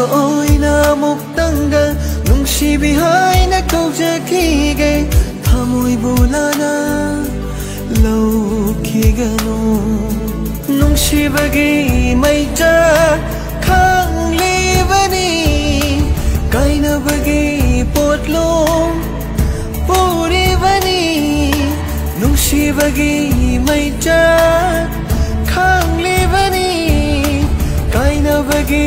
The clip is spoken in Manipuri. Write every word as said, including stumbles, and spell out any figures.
ꯑꯣꯏꯅ ꯑꯃꯨꯛꯇꯪꯒ ꯅꯨꯡꯁꯤꯕꯤ ꯍꯥꯏꯅ ꯀꯧꯖꯈꯤꯒꯦ꯫ ꯊꯃꯣꯏꯕꯨ ꯂꯥꯟꯅ ꯂꯧꯈꯤꯒꯅꯨ꯫ ꯅꯨꯡꯁꯤꯕꯒꯤ ꯃꯩꯆꯥꯛ ꯈꯥꯡꯂꯤꯕꯅꯤ, ꯀꯥꯏꯅꯕꯒꯤ ꯄꯣꯠꯂꯨꯝ ꯄꯨꯔꯤꯕꯅꯤ꯫ ꯅꯨꯡꯁꯤꯕꯒꯤ ꯃꯩꯆꯥꯛ ꯈꯥꯡꯂꯤꯕꯅꯤ, ꯀꯥꯏꯅꯕꯒꯤ